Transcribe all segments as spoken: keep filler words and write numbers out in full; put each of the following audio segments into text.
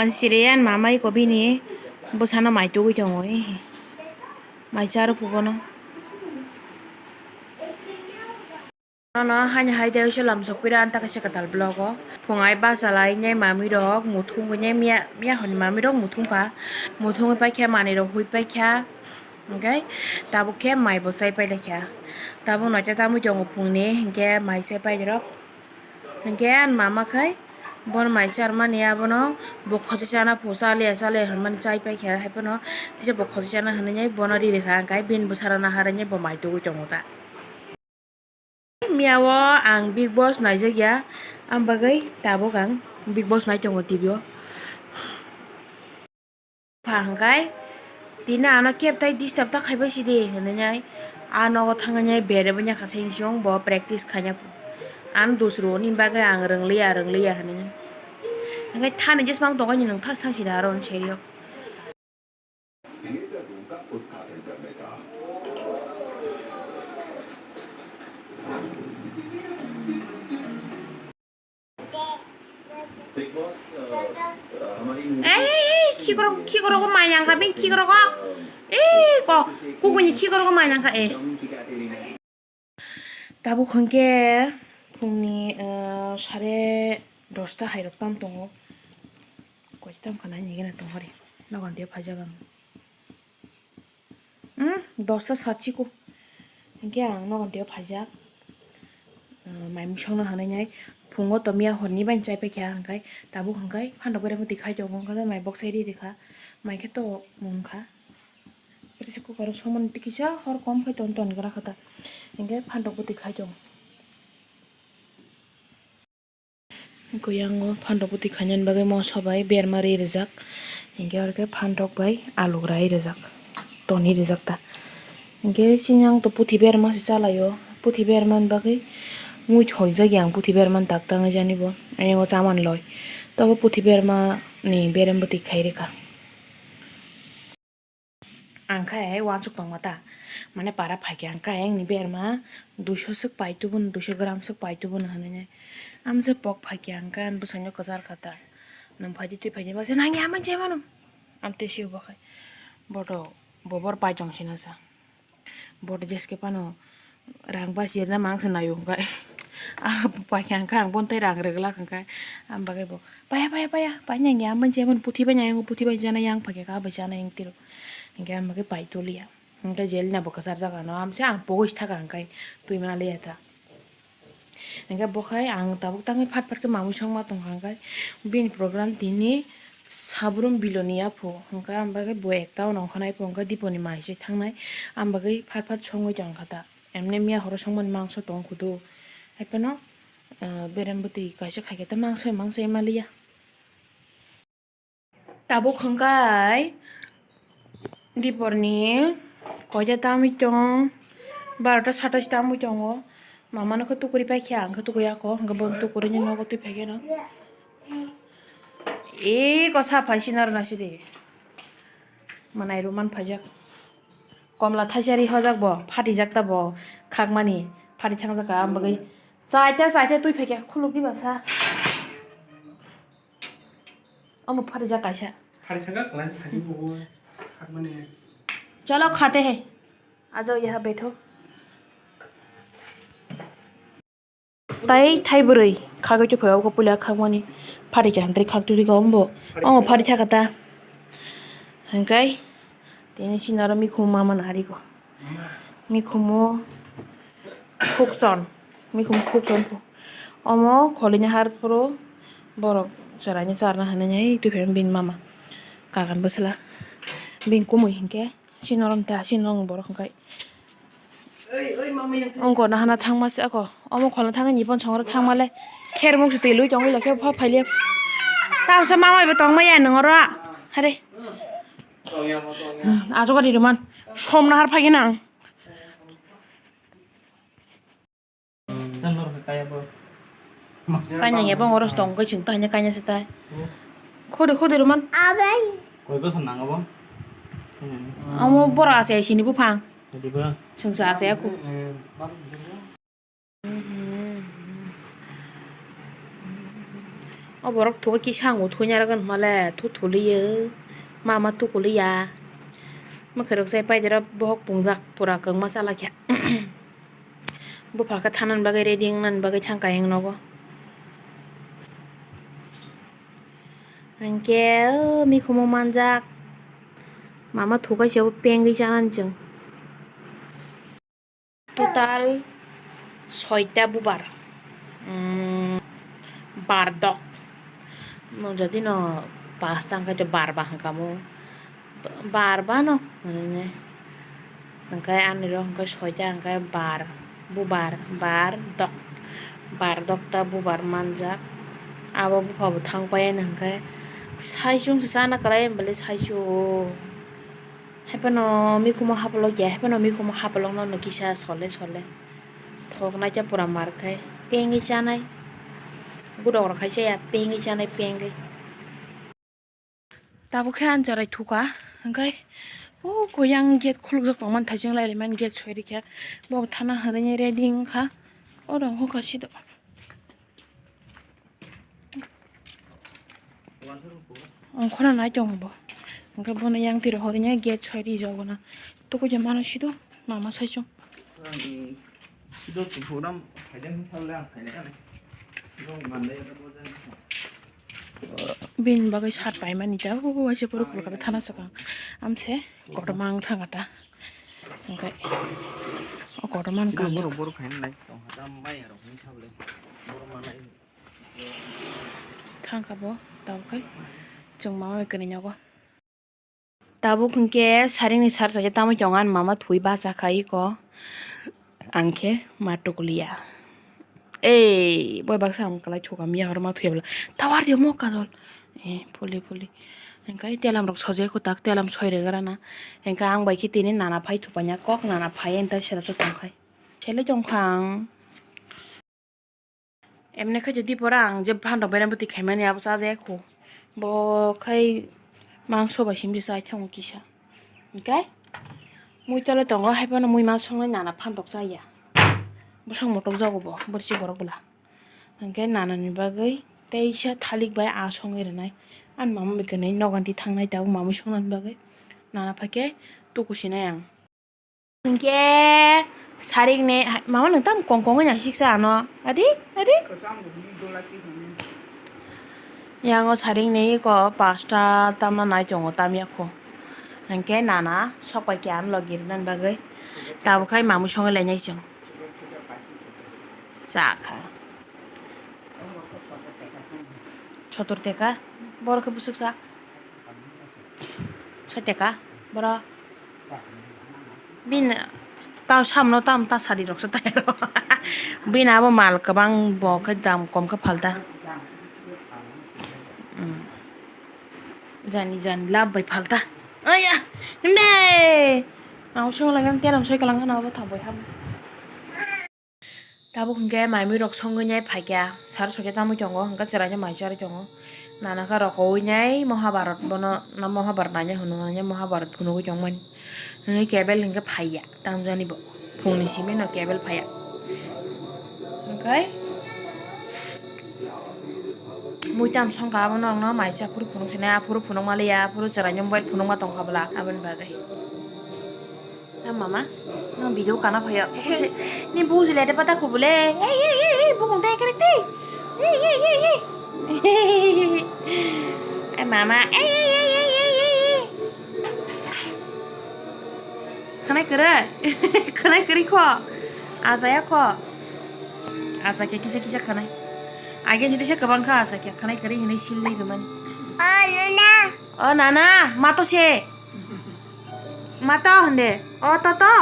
Siriyan mamai ko bini bwsano mai tugui tongo, mai charo phubono. Nono haini hai de uaisa lamsok pira anta kaisa kwtal vlog o. Phung ai bachalai nai mami rok muthung nai miya, miya hwnwi mami rok muthung kha. Muthung pai khe manwi rok hui pai kha. Hwnkhe tabuk khe mai bo chai pai lai kha. Tabuk noita tamui tongo phungni, hinkhe mai chai pai rok. Hinkhe ani mama khai bono mai charmani abono bo khochai chana pho chaliya chaliya hwnmani chai pai kha. Haiphano tisa bo khochai chana hwnwi bono ri rikha, hinkhe bini bwsarok naharwi bo mai tugui tongo ta. Miya o ang Bigg Boss naijak ya, ang bagwi tabuk ang Bigg Boss nai tongo T V o. Pha hwnkhe tini ano keb tai disturb ta khaibai sidi hwnwi nai a nogo thangwi nai bere bo nyakha se chwng bo practice khaina pho. Ano dusru ni bagwi ang rwngliya rwngliya hwnwi nai. Hwnkhe thani jesmang tongo ni nwng thak sang sida aro hwnwi sai rw. Ei, ei, ei, khikrok, khikrok o mai yang kha, bini khikrok o. Ei, ko, kukuni khikrok o mai yang kha, eh. Tabuk hwnkhe phungni, eh, sare dosta hairok tam tongo. Koi tam khana hinwi gana tongori. Nogon dia phaijak ang. Hmm, dosta satsi ko. Hwnkhe ang nogon dia phaijak. Eh, mai mui songno hwnwi nai phungo to miya horni bai chai paikha hwnkhe tabuk hwnkhe phantok beremo twi khai tongo hwnkhe mai boksai ri rikha. Mai khe to mungkha. Pressure cooker o somani twi kisa hor kom khai ton ton gra kha ta. Hinkhe phantok bwtwi khai tong. Hinkhe yango phantok bwtwi khainani bagwi moso bai berma ri rijak. Hinkhe oro khe phantok bai alu rai rijak. Toni rijak ta. Hinkhe sini ang to puthi berma se chalaio. Puthi bermani bagwi mui thoi jak yang puthi bermani tak tangwi jani bo. Ayang o chamani loi. Tobo puthi berma ni berem bwtwi khai rikha. Ang khe uansuk tongma ta, mane para phaikhe ang khe ayang ni berma duiso swk pai tubuno, duiso gram swk pai tubuno hinwi nai. Amse pok phaikhe ang khe ani bwsai no kwchar kha ta, nwng phaidi twi phaidi baksa nang ya man se mano. Amte se bo khai bodo bobor pai tong sina sa, bodo jeske phano rang basi rwna mang se naio hwnkhe. Ah, paikha hwnkhe ang bono tei rang rwglak hwnkhe. Ang bagwi bo, "Paya, paya, paya, paina hwnkhe ang bai jemon puthi bai nai, puthi bai jana yang paikha kha bai jana yang tiro." Hwnkhe ang bagwi pai toliya. Hwnkhe jelina bo kwchar jaga no, amse ang pogwi thaka hwnkhe twi ma liya ta. Hwnkhe bo khai ang tabuk tangwi phat phat khe mamwi songma tongkha hwnkhe bini program tini Sabrum Biloni yaphu hwnkhe ang bagwi bo ekta o nongkha nai pho hwnkhe Diponi mai se thangnai, ang bagwi phat phat songwi tongkha ta. Emne miya horo songmani mangso tong kudu. Haiphano, ah, berem bwtwi kaisa khaikhe ta mangso, mangso ema liya. Tabuk hwnkhe diporni koita tamwi tong, barota satais tamwi tongo. Mamano khe tukuri paikha, ang khe tukuyakho, hwnkhe bo tukuri ni nogo twi phaikhe no. Eko sa phai sinaro nasidi. Manai rw man phaijak. Komla thaisa ri hojak bo, phatijak ta bo, khakmani, phati thangjak ka, ang bagwi. Chaita, chaita twi phaikha, khuluk diba sa. Omo phatijak kaisa. Phari thangka, kwlai phari bo, khakmani. Chalo, khate hai. Ajao yaha baitho. Tai thai bwrwi khagwi tongphai o, puila khakmani phari khe hamtwi khak twi kha ombo. Omo phari thaka ta. Hwnkhe tini sinaro mikhum mama nahari ko. Mikhumo khukchon. Mikhum khukchon. Omo kholi ni har phuru borok chwrai ni charna hinwi twi phai bini mama. Kagan bwsla. Bini kumui hinkhe. Sini norong ta, sini norong borok hwnkhe. Ongkor na hana thangma se ako. Omo kholo thangwi ni bon songro thangma le. Kher muk se twi lui tongwi le khe pha phaile. Tamsa mama ibo tongma ya nang oro. Hare. Ajo gari ruman. Som na har phagi nang. Kainang ya bong oros tong kai chwng tanya kanya se tai. Khode khode ruman. Koi bosor nang abo? Amo bora ase sini buphang. Chwng sa ase aku. Borok thugo kisa ang uthuina rwgwk hwnmale thu thuliyo, mama tukuliya. Mwkhwirok se paidero bohok pungjak pura kwngma chalakya. Bupha khe thanani bagwi ready wngnani bagwi thangkha ayang nogo. Hinkhe o mikhumo manjak. Mama thukaisa bo pengwi chanani chwng. Total soita bubar, mm, bar dok. Mo jodi no pasta hwnkhe to bar ba hwnkha mo. Bar ba no hwnwi. Hwnkhe ani rok hwnkhe soita hwnkhe bar, bubar, bar dok. Bar dok ta bubar manjak. Abo bupha bo thang pai ani hwnkhe saichung se chana kwlai bele saichung. Haiphano mikhumo hapolok ya, haiphano mikhumo hapolokno no kisa sole sole. Thok naikhe pura mar khai, pengwi chanai. Gudok rok khai chaya, pengwi chanai, pengwi. Tabuk khe ang cherai thuka, hwnkhe o koyang gate khulukjak tongmani thaichung lai laimani gate soi rikha. Bo thana hwnwi ready wngkha. Oro wngkha sido. Ongkhorna nai tongo bo. Hwnkhe bono yang twi hornya gate soi rijak bono. Tukui je mano sido mama saichung. Sido tongthok ram phaideng hwnsa le ang phainai ani. Bo manlai abo bo jani. Bini bagwi sat paimani ta, o waisa borok khulukha thana swkang. Amse kotorma wng thangkha ta. Hwnkhe o kotorma wng kanjak. Borok phainai tongkha ta, maya rok hwnsa le. Borok manai. Thangkha bo, tabuk khe chwng mama bai kwnwi nogo. Tabuk hwnkhe saringni sar saja tamo tongo ani mama thwi bacha kha iko. Ang khe ma tukuliya. Ei, boi baksa ang kwlai thuka miya horo ma thuya bwla. Tawar diya mo kajol. Eh, puli puli. Hwnkhe telam rok sojai ko tak telam soi rwgwrana. Hwnkhe ang bai khe tini nana phai thupaina kok nana phai enta sera tongkhai. Sele tongkha ang. Emne khe jodi pora ang je phan rok beram bwtwi khaimani abo cha jaya kho. Bo khai mangso bai simi se chai thango kisa. Hwnkhe mui tole tongo, hai phano mui ma songnai nana phan rok chaya. Bwswk motok jago bo, borsi borok bwla. Hwnkhe nana ni bagwi teisa thalik bai aa songwi rwnai. Ani mama bai kwnwi nogan twi thangnai tabuk mamui songnani bagwi. Nana phaikhe tukusinai ang. Hwnkhe sarik ne, mama nwng tamo kong kong wngya siksa ano. Adi, adi. Yang o sarik ne iko pasta tamo nai tongo tamya kho. Hwnkhe nana sok pai khe ano logi rwnani bagwi. Tabuk khai mamui songwi lainai chwng. Cha kha. Sotor teka. Borok khe bwswk sa. Soi teka, boro. Bini tamo samno tamo ta sadi rok se taya rok. Bini abo mal kwbang bo khe dam kom khe phalta. Hmm. Jani jani lab bai phalta. Aya, himbe. Ang song lagam telam soi kalang hana abo thang bai ham. Tabuk hwnkhe mai mui rok songwi nai phaikha, sar sokhe tamui tongo, hwnkhe chwraino mai charwi tongo. Nana khe rokoui nai Mahabharat bono, na Mahabharat naina hwnwi naina Mahabharat phunugwi tongmani. Hwnkhe cable hwnkhe phaiya, tamjani bo. Phungni simi no cable phaiya. Hwnkhe mui tam songkha abono, norokno mai cha phuru phunuk sinai, aphuru phunukma liya, aphuru chwraino mobile phunukma tongkha bwla, aboni bagwi. Ah, mama, no video kana phaio. Ni buji le de pata khubule. Ei, ei, ei, ei, bukung te kere te. Ei, ei, ei, ei. Ei, mama. Ei, ei, ei, ei, ei, ei, ei. Khanai kere. Khanai kere kho. Aja ya kho. Aja ke kisa kisa khanai. Age jodi se kabang kha aja ke khanai kere hinai sil ni ruman. Oh, nana. Oh, nana, mato se. Ma to hwnde, o to to.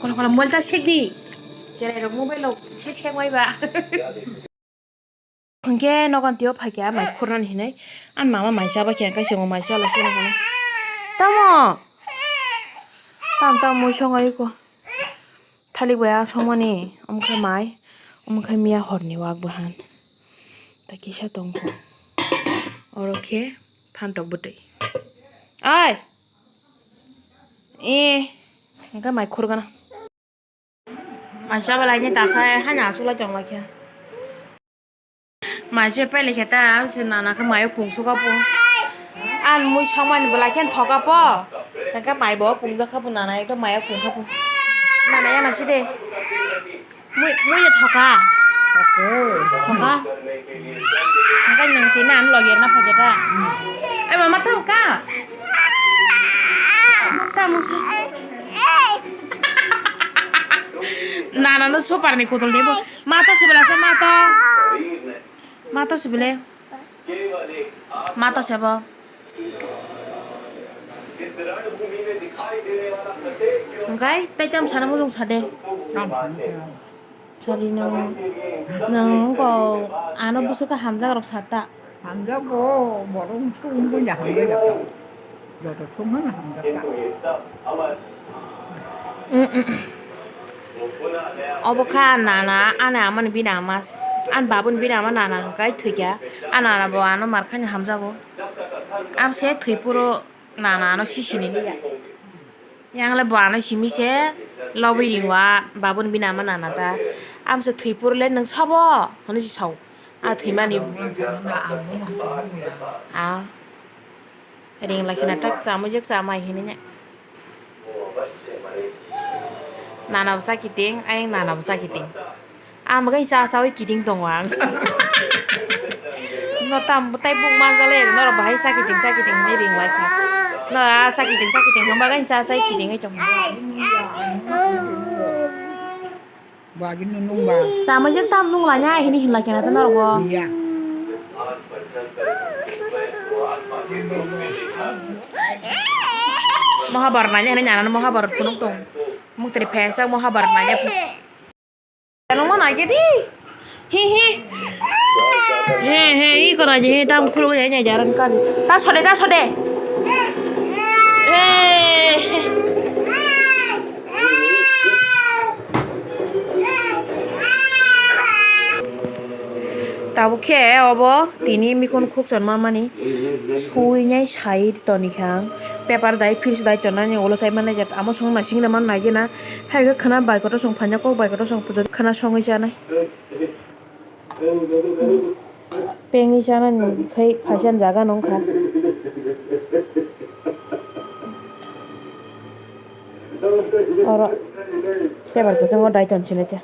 Kola kola mobile ta sek di. Cherai rok mobile rok sek sek bai ba. Hwnkhe nogon tio phaikha mai khurnani hinwi. An mama mai chaba khe kaisa mai chala se nang. Tamo. Tam tam mui songo iko. Thalik bai a songmani, omo khe mai, omo khe miya horni wak bahan. Ta kisa tongkho. Oro khe phantok bwtwi. Ai! E, hwnkhe mai khurgana. Mai chaba laini takhai, haino achuk lai tong lai khe. Mai se pele khe ta, se nana khe mayo pungsu kha po. An mui songmani belai khe thoka po. Hingke mai bo pungjak kha po nana, ekdom mayo pung kha po. Nana yana si de. Mui, mui ya thoka. Thoka. Hingke nang tini an logi na phai khe ta. Ai mama thoka. Ta mung se. Nana no super ni kudul ni bo. Mato sibila se mato. Mato sibile. Mato sebo. Hingkai tei tam sana mujung sade. Sadi nang nang ko ano busuka hamjak rok sata. Hamjago, borok wngkha wngkha ya hamjak ya. Joto thumano hamjakha. Obo kha nana, ani amani bini ama, ani babuni bini ama nana hwnkhe thwikha. Ani nana bo ano markhani hamjago. Amse thwipuro nana ano sisini liya. Yang le bo ano simi se lobwi ringo a babuni bini ama nana ta. Amse thwipuro le nwng sabo hwnwi se sao. A thwimani. A. Ring lai kheno tak chamui jak chamai hinwi nya. Nana bo cha kiting, ayang nana bo cha kiting. Ang bo cha chaui kiting tongo ang. No tam tai buk manjale, norok bahai cha kiting, cha kiting hinwi ring lai kha. No a cha kiting, cha kiting hwnba ang cha chai kiting oi tongo. Bagwi nung nung ba. Chamui jak tam nung lanya hini hin lai kena ta norok bo. Iya. Mohabharat nanya hini nana Mohabharat phunuk tong. Mung teri phensa Mohabharat nanya. Nung ma nai di. Hi hi. He he i kora je tam khulu ya nya jaran kan. Ta sode ta sode. Eh. Tabuk khe obo tini mikon khukchon mamani suinai sai tonikha ang paper dai fridge dai tonani ulo sai manai jak amo song naising na man nai gena hai khe khwna bai kotor song phaina kok bai kotor song pujo khwna songwi chanai. Pengwi chanani khai phaisa jaga nung kha. Oro paper kwchwngo daiton sinai khe.